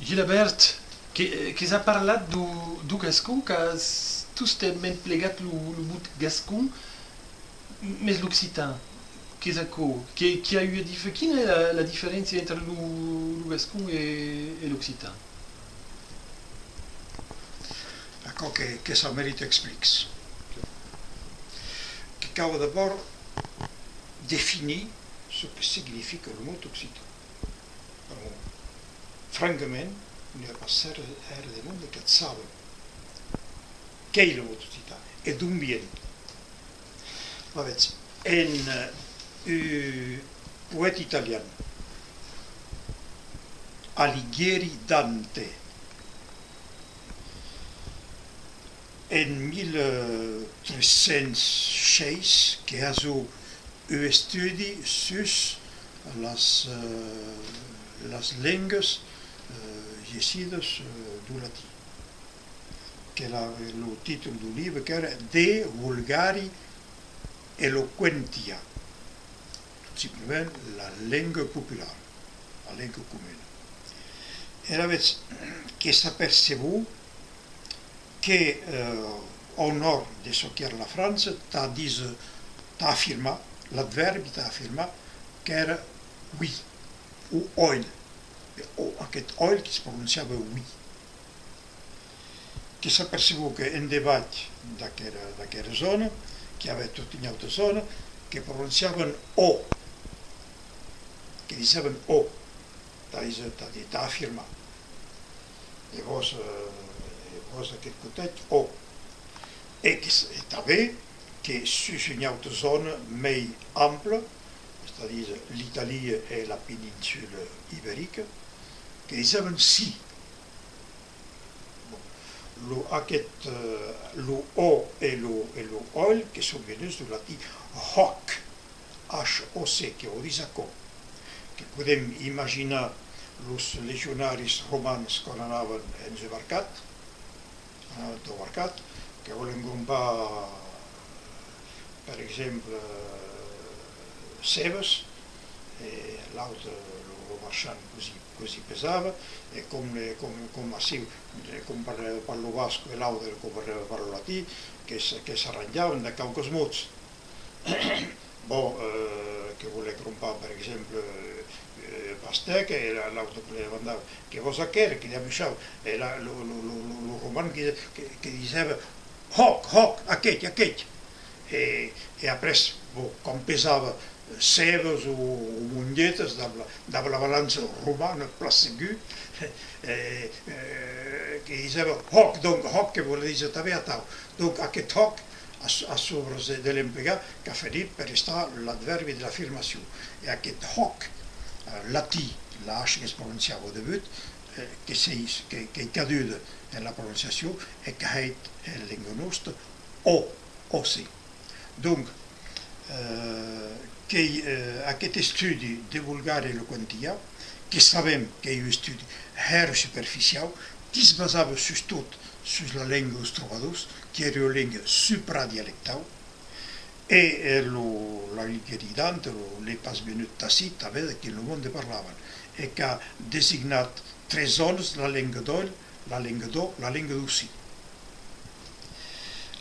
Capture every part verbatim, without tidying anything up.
Gilabèrt, que, qu'es a parlat deu, deu gascon, qu'as tostemps emplegat lo, lo mot gascon, mes l'occitan, qu'es aquò? Que, qu'i a ua dif-, quina es la, la diferéncia entre lo, lo gascon e, e l'occitan? Aquò que, que s'amerita explics. Que cau d'abòrd definir çò que significa lo mot occitan. Pr'amor, francament, n'i a pas hèra, hèra de monde qu'at sabe. Qu'ei lo mot occitan e d'on vien? Alavetz, en, eh, un poèta italian, Alighieri Dante, en mila tres cents sheis, que hasó un estudi sus las, eh, las lengas, eh, gessidas, eh, deu latin. Que la, lo títol deu libe qu'èra De Vulgari Eloquentia, tot simplament la lenga populara, la lenga comuna. E alavetz, que s'apercebó que, eh, au nòrd de çò qu'èra la França, tà díser, tà afirmar, l'advèrbi tà afirmar, qu'èra oui, o òil, o aqueth òil que se prononciava oui. Que s'apercebó que en devath d'aquera, d'aquera zòna, qu'i avè tota ua auta zòna, que prononciavan o, que disavan o, tà díser, tà, tà afirmar. E vos, eh, e vos aqueth cotèth o. E que s-, e tanben que sus ua auta zòna mei ampla, es a díser l'Italia e la peninsula iberica, que disavan si. Bon, lo, aqueth, eh, lo o e lo, e lo òil, que son venuts deu latin hoc, H O C, que vòu díser aquò, que podem imaginar los legionaris romans quan anavan en un mercat, anavan au mercat, que vòlen crompar, per exemple, cebas, e l'aute, lo, lo marchand, cossí, cossí pesava, e com, e com, com aciu, e com parlava per lo basco e l'aute com parlava per lo latin, que s-, que s'arranjavan de quauques mots. Bon, eh, que volè crompar, per exemple, eh, pastèc, e la, l'aute que li demandava: «Que vòs aquera?» Que li amuishava, e la, lo, lo, lo, lo, lo roman que, que, que disèva: «Hòc, hòc, aqueth, aqueth!» E, e après, bon, quan pesava cebas o, o mongetas dab la, dab la balança romana, plan segur, eh, eh, que disèva: «Hòc», donc, hòc que volè díser tanben atau. Donc, aqueth hòc, a, a sobre de, de l'emplegar, qu'a fenit per estar l'advèrbi de l'afirmacion. E aqueth hòc, eh, latin, la H que's prononciava au debut, eh, que s'ei, que, qu'ei caduda en la prononciacion e qu'a hèit en lenga nosta, o, o C. Donc, eh, qu'ei, eh, aqueth estudi De Vulgari Eloquentia, que sabem qu'ei un estudi hèra superficiau, qui's basava sustot sus la lenga deus trobadors, qui èra ua lenga supradialectau, e, eh, lo, l'Alighieri Dante, lo, l'ei pas venut tacit, tanben, de quin lo monde parlavan, e qu'a designat tres zònas: la lenga d'òl, la lenga d'o, la lenga deu si.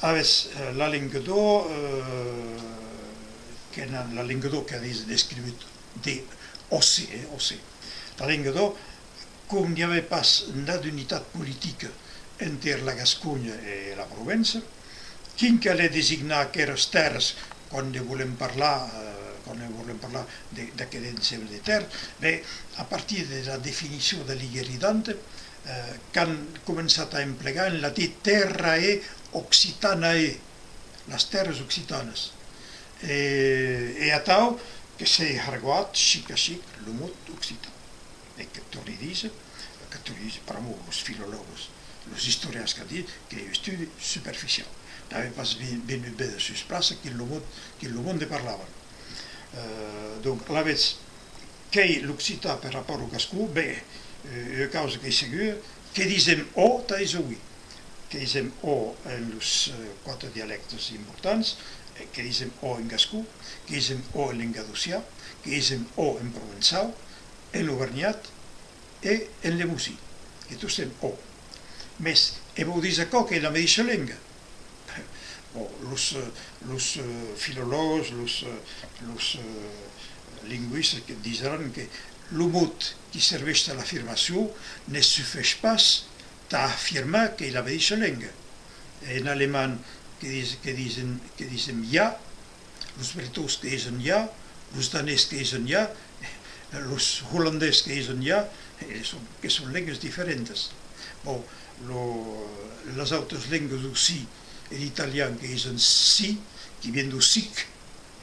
Alavetz, eh, la lenga d'o, eh, que n'an, la lenga d'o qu'a des-, descrivut, de, o C, eh, o C. La lenga d'o, com n'i avè pas nada d'unitat politica enter la Gasconha e la Provença, quin calè designar aqueras tèrras quan ne volem parlar, eh, quan ne volem parlar de, d'aqueth ensemble de tèrras? Ben, a partir de la definicion d'Alighieri Dante, eh, qu'an començat a emplegar en latin terrae occitanae, las tèrras occitanas. E, e atau que s'ei hargoat chic a chic lo mot occitan. E que torni díser, que torni díser, pr'amor los filològs, los istorians qu'an dit qu'ei un estudi superficiau. N'avè pas vi-, venut véder sus plaça quin lo mot, quin lo monde parlavan. Eh, donc, alavetz, qu'ei l'occitan per rapòrt au gascon? Ben, eh, ua causa qu'ei segura, que disem o tà díser oui. Que disem o en los, eh, quate dialèctes importants, eh, que disem o en gascon, que disem o en lengadocian, que disem o en provençau, en auvernhat e en lemosin. E tostemps, ò. Mès, e vòu díser aquò qu'ei la medisha lenga? Bon, los, eh, los, eh, filològs, los, eh, los, eh, lingüistas que disaràn que lo mot qui serveish tà l'afirmacion ne sufeish pas tà afirmar qu'ei la medisha lenga. En alemand que dis-, que disen, que disem ja, los bretons que disen ja, los danés que disen ja, los olandés que disen ja, e son, que son lengas diferentas. Bon, lo, las autras lengas deu si e d'italian que disen si, qui vien deu sic,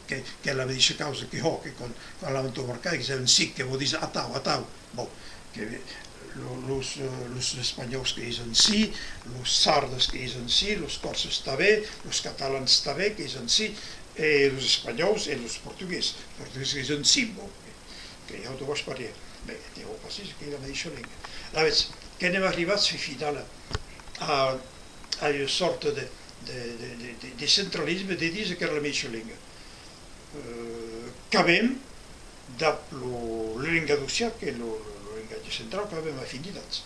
que, qu'ei la medisha causa que hò, que quan, quan anavan au mercat, que disen sic, que vòu díser atau, atau. Bon, que lo, los, eh, los espanhòus que disen si, los sardes que disen si, los còrses tanben, los catalans tanben que disen si, e los espanhòus e los portugués, portugués que disen si, bon, que, que i a tot pas parièr. Mès, te vòu pas díser qu'ei la medisha lenga. Alavetz, que n'èm arribats, fin finala, a, a ua sòrta de, de, de, de, de, de centralisme, de díser qu'èra la medisha lenga. Eh, qu'avem, dab lo, lo lengadocian, qu'ei lo, lo, lo lengatge centrau, qu'avem afinitats.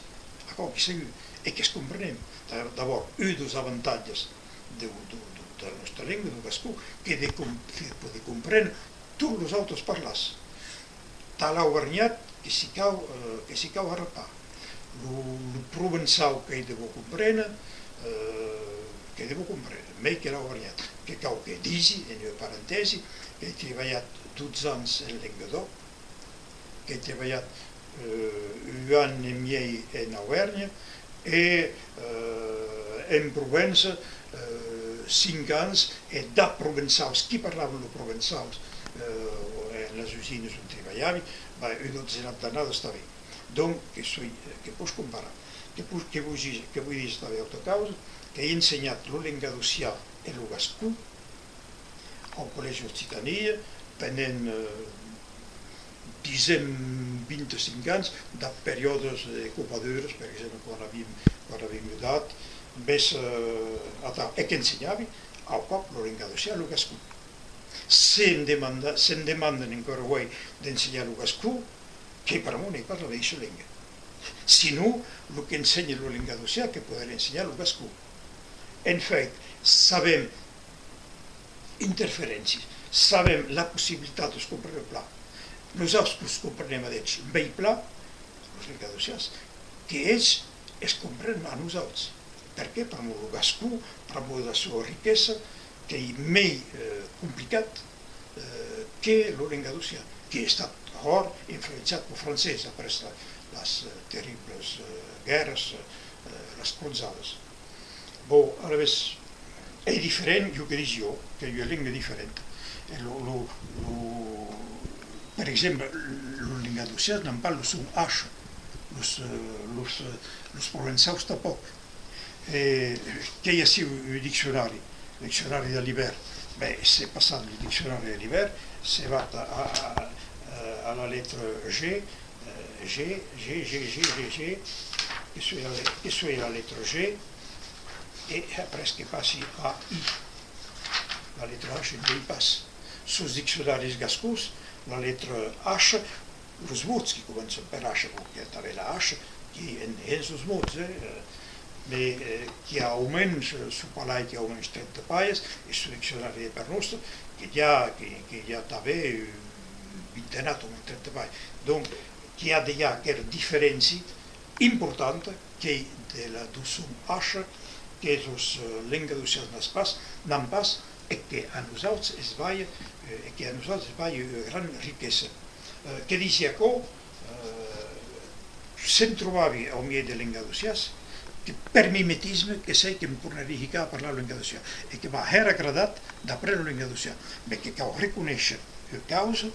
Aquò qu'ei segur, e que's comprenem. D'abòrd, un deus avantatges deu, deu, deu, de la nòsta lenga, deu gascon, qu'ei de com-, que pòde compréner tots los autes parlars. Tà l'auvernhat que s'i cau, eh, que s'i cau harapar. Lo, lo provençau qu'ei de bon compréner, eh, qu'ei de bon compréner, mei que l'auvernhat. Que cau que disi, en ua parentèsi, qu'èi tribalhat dotze ans en Lengadòc, qu'èi tribalhat, eh, un an e miei en Auvèrnha, e, eh, en Provença, eh, cinc ans, e dab provençaus, qui parlavan lo provençaus, eh, en las usinas on tribalhavi, ben, ua dotzenat d'annadas tanben. Donc, que soi, que pòs comparar. Que pòs, que vos, que vos disi tanben auta causa, qu'èi ensenhat lo lengadocian e lo gascon au Collègi Occitanie pendent, eh, disem, vint-e-cinc ans, dab periòdes de copaduras, per exemple, quan aviam, quan aviam mudat, mès, eh, atau, e qu'ensenhavi au còp lo lengadocian e lo gascon. Se'm demanda, se'm demandan encara uei d'ensenhar lo gascon, que pr'amor n'ei pas la medisha lenga. Sinon, lo qu'ensenha lo lengadocian que poderé ensenhar lo gascon. En fèit, s'avem interferéncias, s'avem la possibilitat de's compréner plan, nosauts que'us comprenem a d'eths mei plan, los lengadocians, que eths e's comprenen a nosauts. Perqué? Pr'amor lo gascon, pr'amor de la sua riquesa, qu'ei mei, eh, complicat, eh, que lo lengadocian, qui ei estat hòrt influenciat peu francés après la, las, eh, terriblas, eh, guèrras, eh, las crozadas. Bon, alavetz, ei diferent, jo que disi jo, qu'ei ua lenga diferenta. E lo, lo, lo, per exemple, los lengadocians n'an pas lo son H, los, eh, los, eh, los provençaus tanpòc. E qu'ei ací un, un diccionari, diccionari d'Alibèrt. Ben, se passam lo diccionari d'Alibèrt, se va a, a, a, a la letra G, eh, G, G, G, G, G, G, que soi la le-, que soi la letra G, e après que passi a I. La letra H n'ei pas. Sus diccionaris gascons, la letra H, los mots qui començan per H, bon, qu'i a tanben la H, qui en, en los mots, eh, eh, mès, eh, qu'i a au mens, eh, sopalai qu'i a au mens trenta pajas, e sus diccionari de Parenòste, que i a, que, que i a tanben un vintenat au mens trenta pajas. Donc, qu'i a dejà aquera diferéncia importanta, qu'ei de la, deu son H, que los, eh, lengadocians n'an pas, n'an pas, e que a nosauts es balha, eh, e que a nosauts es balha ua gran riquesa. Eh, que disi aquò, eh, se'm trobavi au miei de lengadocians, que per mimetisme, que sei que'm tornarí hicar a parlar lengadocian, e que m'a hèra agradat d'aprene lengadocian, mès que cau reconéisher ua causa,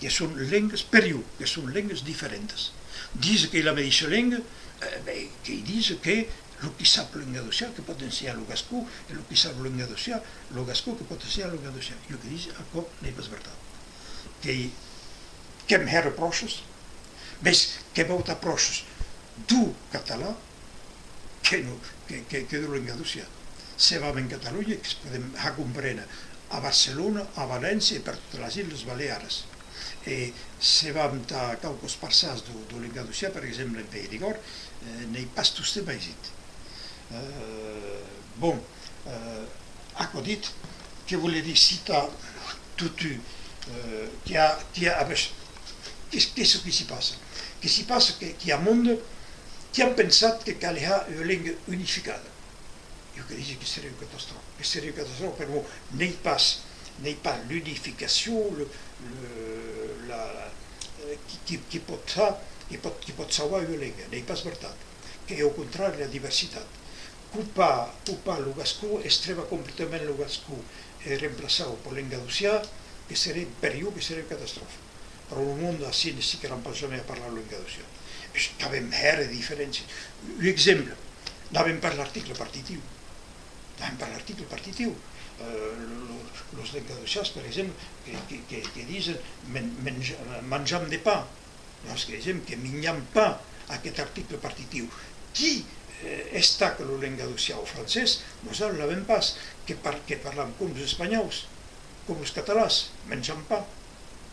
que son lengas, per jo, que son lengas diferentas. Díser qu'ei la medisha lenga, eh, ben, qu'ei díser que lo qui sap lengadocian que pòt ensenhar lo gascon, e lo qui sap lengadocian, lo gascon que pòt ensenhar lengadocian. Jo que disi, aquò n'ei pas vertat. Qu'ei, qu'èm hèra pròches, mès qu'èm autan pròches deu catalan que non, que, que, que deu lengadocian. Se vam en Catalonha, que's podem har compréner a Barcelona, a València e per totas las Illas Balearas. E se vam tà quauques parçans deu, deu lengadocian, per exemple en Pays de Gòrd, eh, n'ei pas tostemps aisit. Eh, bon, eh, aquò dit, que volerí citar totun, eh, qu'i a, qu'i a, a ben, qu'es, qu'es çò qui s'i passa? Que s'i passa que, qu'i a monde qui an pensat que calè har ua lenga unificada. Jo que disi que seré ua catastròfa, que seré ua catastròfa, per'mor n'ei pas, n'ei pas l'unificacion, le, le, la, la, eh, qui, qui, qui pòt har, qui pòt, qui pòt sauvar ua lenga, n'ei pas vertat. Qu'ei au contrari la diversitat. Copar, copar lo gascon, estremar completament lo gascon e remplaçar-lo per lengadocian, que seré, per jo, que seré ua catastròfa. Però lo monde ací ne sicaràn pas jamei a parlar lo lengadocian. E qu'avem hèra de diferéncias. Un exemple, n'avem pas l'article partitiu. N'avem pas l'article partitiu. Eh, lo, lo, los lengadocians, per exemple, que, que, que, que disen men-, menja-, manjam de pan. Nos que disem que minjam pas aqueth article partitiu. Qui, eh, estaca lo lengadocian au francés? Nosauts l'avem pas, que par-, que parlam com los espanhòus, com los catalans, menjam pas.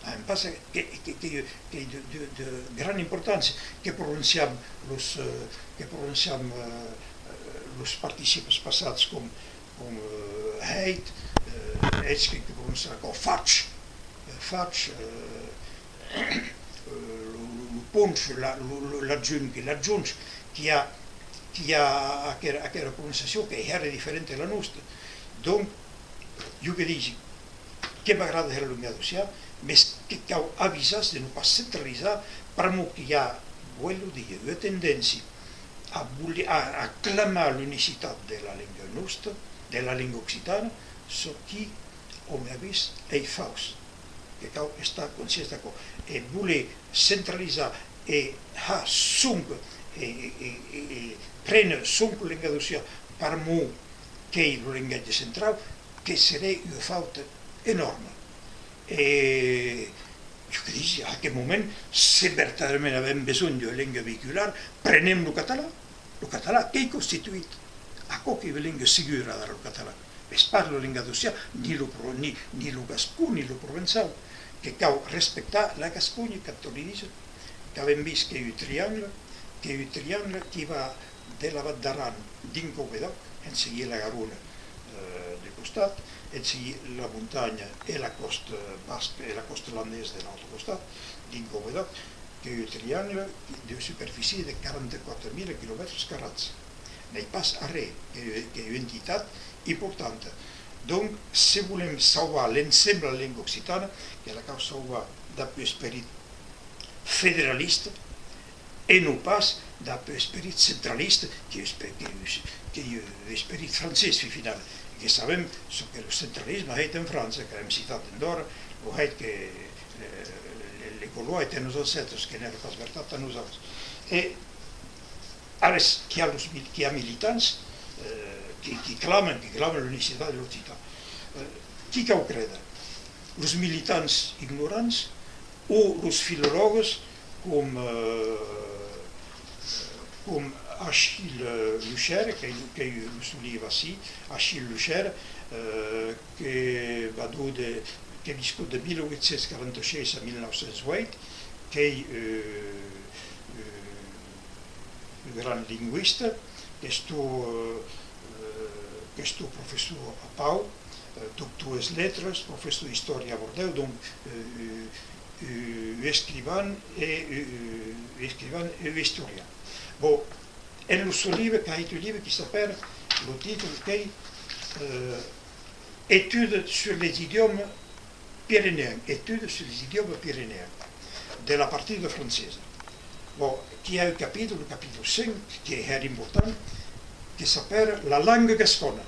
Avem pas, que, que, que, qu'ei de, de, de gran importància, que prononciam los, eh, que prononciam, eh, eh, los participles passats com, com, eh, hèit, eh, hèit que, que prononciam aquò, fach, eh, fach, eh, eh, lo, lo, lo ponch, la, lo, lo, l'adjunch, l'adjunch, qu'i a, qu'i a aquera, aquera prononciacion qu'ei hèra diferenta de la nosta. Donc, jo que disi, que m'agrada hèra lo lengadocian, mes que cau avisar-se de non pas centralizar, pr'amor que i a, vuelvo dire, ua tendéncia a voler, a, a clamar l'unicitat de la lenga nosta, de la lenga occitana, çò qui, au men avís, ei faus. Que cau estar conscients d'aquò. E voler centralizar e har sonque, e, e, e, e préner sonque lo lengadocian pr'amor qu'ei lo lengatge centrau, que seré ua fauta enòrma. E jo que disi, a aqueth moment, se vertadèrament avem besonh d'ua lenga veïcular, prenem lo catalan. Lo catalan qu'ei constituït. Aquò qu'ei ua lenga segura, adara, lo catalan. Mès pas lo lengadocian, ni lo pro-, ni, ni lo gascon, ni lo provençau. Que cau respectar la Gasconha, qu'ac torni díser, qu'avem vist qu'ei un triangle, qu'ei un triangle qui va de la Val d'Aran dinc au Medoc, en seguir la Garona, eh, de costat, en seguir la montanha e la còsta basca e la còsta landesa de l'autre costat, dinc au Medoc, qu'ei un triangle d'ua superficie de quaranta-quatre mila quilomètres carrats. N'ei pas arren, qu'ei, qu'ei ua entitat importanta. Donc, se volem sauvar l'ensemble de la lenga occitana, que la cau sauvar dab un esperit federalista, e non pas dab un esperit centralista, qu'ei un espe-, qu'ei un, qu'ei un esperit francés, fin finala. E que sabem çò que lo centralisme a hèit en França, qu'avem citat endòra, lo hèit que, eh, le, le Gaulois èran los ancèstres, que n'èra pas vertat tà nosauts. E alavetz, qu'i a los mil-, qu'i a militants, eh, qui, qui claman, qui claman l'unicitat de l'occitan. Eh, qui cau créder? Los militants ignorants o los filològues com, eh, com Achille Luchère, qu'ei, qu'ei lo son nom ací, Achille Luchère, eh, que vadó de, que visquèt de mila ueit cents quaranta-sheis a mila nau cents ueit, qu'ei, eh, eh, un gran lingüista, qu'estó, eh, qu'estó professor a Pau, eh, doctor es letras, professor d'istòria a Bordèu, donc, eh, eh, un escrivan e, eh, un escrivan e un istorian. Bon, en lo son libe, qu'a hèit un libe qui s'apèra, lo title qu'ei, eh, Études sur les idiomes pyrénéens, Études sur les idiomes pyrénéens, de la partida francesa. Bon, qu'i a un capítol, lo capítol cinc, qui ei hèra important, que s'apèra La langue gascona.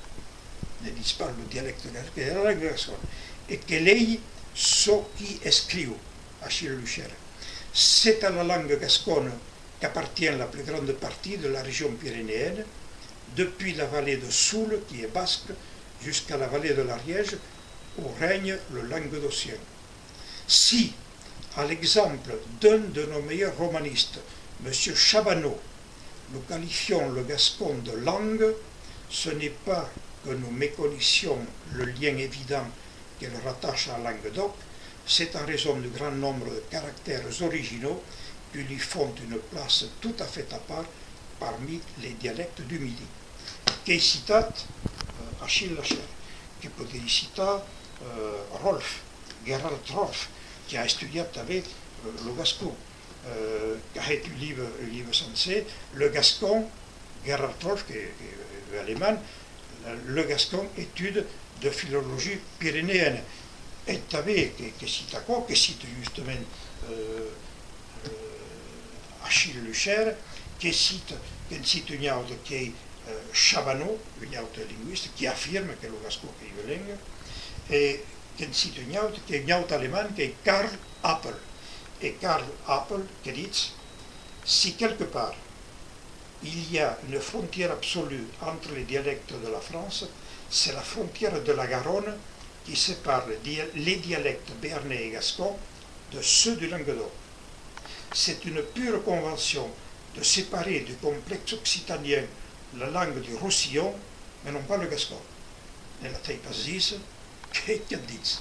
Ne ditz pas lo dialècte gascon, la langue gascona. E que lei çò qui escriu Achille Luchère. C'est à la langue gasconne qu'appartient la plus grande partie de la région pyrénéenne, depuis la vallée de Soule, qui est basque, jusqu'à la vallée de l'Ariège, où règne le languedocien. Si, à l'exemple d'un de nos meilleurs romanistes, Monsieur Chabaneau, nous qualifions le gascon de langue, ce n'est pas que nous méconnaissions le lien évident qui le rattache à Languedoc, C'est en raison du grand nombre de caractères originaux qui lui font une place tout à fait à part parmi les dialectes du Midi. Qu'ei citat, eh, Achille Lacher, que podèri citar, eh, Rolf, Gerhard Rolf, qui a estudiat tanben, eh, lo gascon, eh, qu'a hèt un libe, un libe sancer, Le Gascon, Gerhard Rolf, que, que, eh, alemand, Le Gascon, études de philologie pyrénéenne. E tanben que, que cita aquò, que cita justament, eh, eh, Achille Lucher, que cita, que'n cita un aute qu'ei, eh, Chabaneau, un aute lingüista, qui afirma que lo gascon qu'ei ua lenga, e que'n cita un aute, qu'ei un aute alemand, qu'ei Karl Appel. E Karl Appel que ditz: Si quelque part il y a une frontière absolue entre les dialectes de la France, c'est la frontière de la Garonne qui sépare les dia-, les dialectes béarnais et gascons de ceux du Languedoc. C'est une pure convention de séparer du complexe occitanien la langue du Roussillon, mais non pas le gascon. Ne la tei pas díser, que, qu'ac ditz.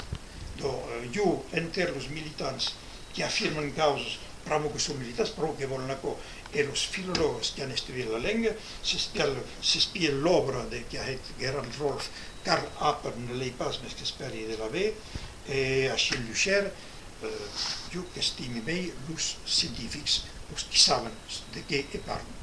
Donc, eh, jo, enter los militants qui afirman causas, pr'amor que son militants, pr'amor que vòlen aquò, e los filològs qui an estudiat la lenga, s'espien, s'espien l'òbra de, qui a hèt Gerhard Rolf, Karl Appel ne l'ei pas, mes qu'espèri de l'aver, e Achille Lucher, eh, jo qu'estimi mei los scientifics, los qui saben de qué e parlan.